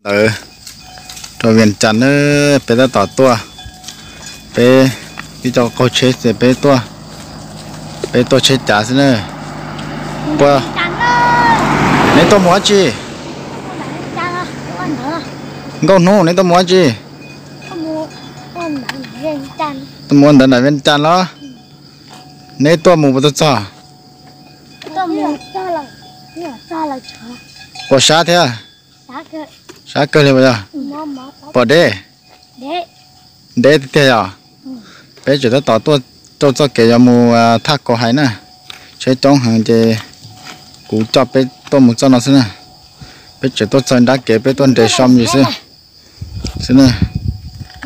Tawv rau Vias Cas na, peb tab tom tuaj, peb ib co qaug tsheb ces peb tuaj, peb tuaj tsheb cav xwb na. Puas, neb tuaj mus dab tsi? Nkauj Hnub, neb tuaj mus dab tsi? Tuaj mus ua ntawv nram Vias Cas los? Neb tuaj mus puas tau txog? Ua sab thiab. Sab kawg li puas yog? Pom deb? Deb tiag tiag yog. Peb tseem tab tom tuaj rau txoj kev yuav mus thaj Kaus Hais na. Tsheb coob heev ces kuv coj peb tuaj mus txoj no xwb na. Peb tseem tuaj txog nrab kev, peb tuaj nres so me ntsis xwb, xwb na.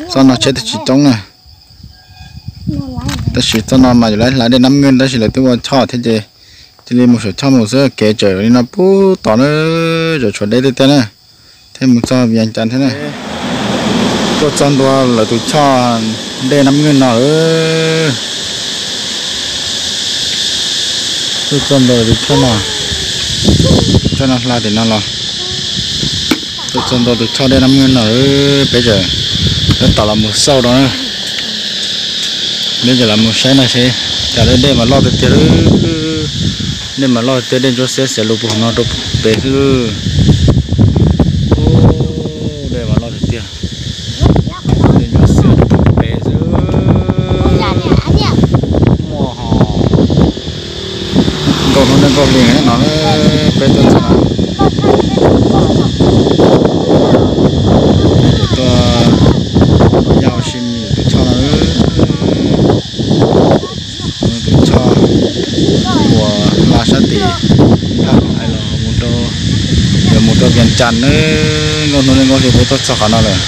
Txoj no tsheb twb tsis coob na. Tab sis txoj no mas yuav lawv hla dej Nab Nwj tab sis lawv twb ua choj thiab ces cia li mus saum choj mus xwb, kev tseem li no puag tod na, tseem tshuav deb tiag tiag na. Thiab mus txog Vias Cas thiab na. Tuaj txog ntua lawv tus choj dej Nab Nwj no lawm. Tuaj txog ntua lawv tus choj no, tus choj no hla tim no los. Tuaj txog ntua tus choj dej Nab Nwj no, peb tseem tab tom los mus xauj rau na. Peb tseem los mus saib no seb cas, dej mas loj tiag tiag lawm. Dej mas loj tiag, dej ntsuab xiab xiav lus puag no rau pem xwb. Dej mas loj tiag tiag, dej ntsuab xiab rau pem xwb. Muaj ho Nkauj Hnub, Nkauj Hli no, peb tuaj txog no, peb tuaj ua yaj ua si mus tus choj no. Tus choj uas hla sab tim thaj Kaus Hais los mus rau, yuav mus rau Vias Cas na. Nkauj Hnub, Nkauj Hli peb tuaj txog qhov no lawm.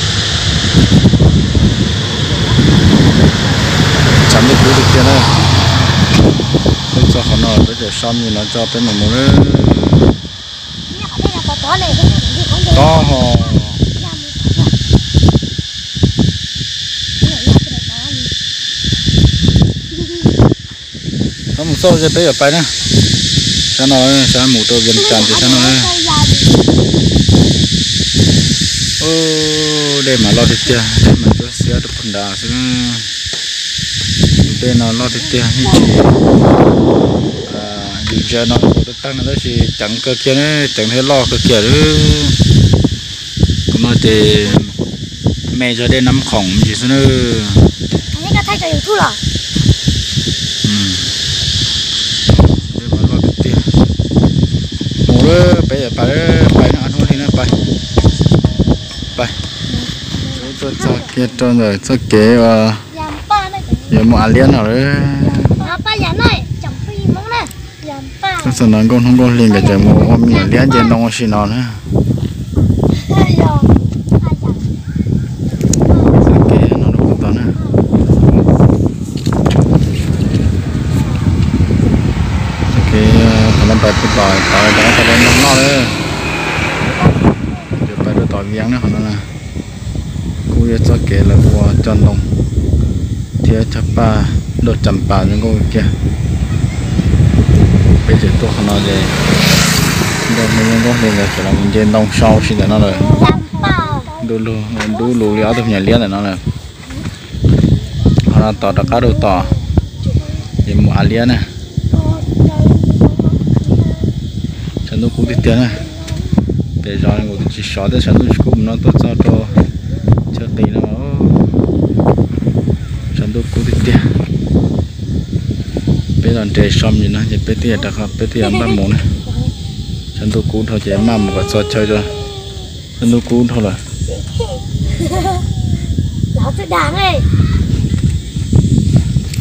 Tshav ntuj kub tiag tiag na. Tuaj txog qhov no peb tseem so me ntsis no tso peb mam mus lawm. Tob ho. Thaum mus xauj ces peb yuav pais na. Sab no, sab mus rau Vias Cas ces sab no. Dej mas loj tiag tiag, dej mas ntsuab xiab rau puag nrad xwb. Tus dej no loj tiag tiag, yeej tsis, yus ntsia no ua tau tag no tab sis ceev kawg kiag, ceev thiab loj kawg kiag li. Kuv no ces me zog dej Nab Khoom ntsis xwb na. Dej mas loj tiag tiag. Mus lawm, peb yuav pais, pais no, Hnub Hli na, pais, pais. Peb tuaj txog kiag rau ntawm txoj kev uas yuav mus Av Liab no lawm. Tuaj txog no Nkauj Hnub, Nkauj Hli nkawd tseem mus ua me nyuam liab nce ntoo ua si no na. Txoj kev no rau puag tod na. Txoj kev thaum no pais puag tom, tom, tom, tom ntoo noj lawm. Ces pais rau tom Vias na qhov no na. Kuj yog txoj kev lawv ua cog ntoo thiab cog paj, nroj cas pas zoo nkauj kiag. Peb tseem tuaj qhov no ces Nkauj Hli, Nkauj Hli nkawd tseem los nce ntoo so ua si ntawm no lawm. Ntuj lug, dub lug li ob tug me nyuam liab ntawm no lawm. Qhov no tos rov qab rau tom, ces mus Av Liab na. Tshav ntuj kub tiag tiag na. Pem zos nkaus twb tsis sov thiab, tshav ntuj tsis kub mus no tuaj txog rau chaw qis no. Tshav ntuj kub tiag tiag. Peb los nres so me ntsis no ces peb twb yuav rov qab, peb twb yuav maj mus na. Tshav ntuj kub dhau ces maj mus kom txog chaw tso. Tshav ntuj kub dhau lawm.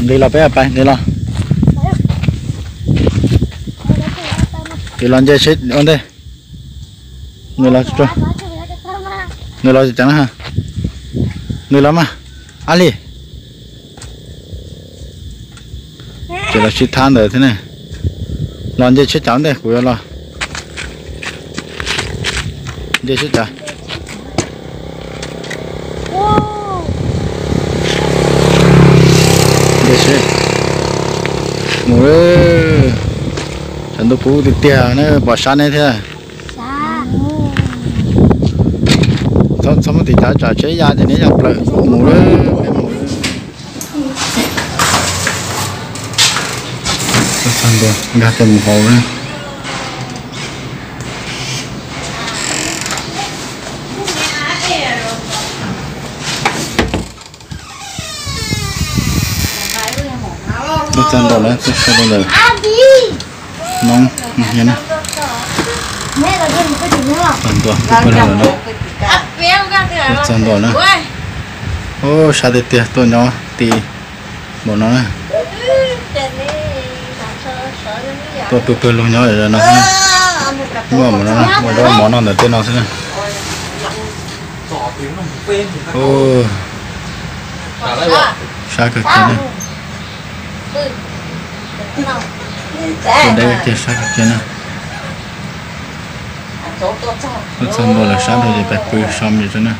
Nqis los peb pais, nqis los. Nqis los nce seb ua ntej. Nqis los, nqis los ceev na. Nqis los mas. Ab li. Ces los sib thab ntawd thiab ne. Los nce tsheb cav ntej kuv yuav los. Nce tsheb cav. Nce tsheb. Mus, tshav ntuj kub tiag tiag ne, pom sab neb thiab. Txhob muab tim tav tsam tsheb ya ces neb ya plaws mus lawm, peb mus. Tuaj txog ntua nkag tes mus hauv na. Tuaj txog ntua lawm, tuaj txog ntua ntawm Noob Hiab na. Txog ntua, tuaj pawg lug lawm na. Tuaj txog ntua na. Ub, sab tiag tiag, tuaj nyob ti npaum no na. Tuaj pw pawg lug nyob no na. Muaj mov no, muaj zaub mov noj ntawm tej no xwb na. Ub, sab kawg kiag na. Tuaj deb kiag, sab kawg kiag na. Tuaj txog ntua lawm sab nraud ces peb pw so mus xwb na.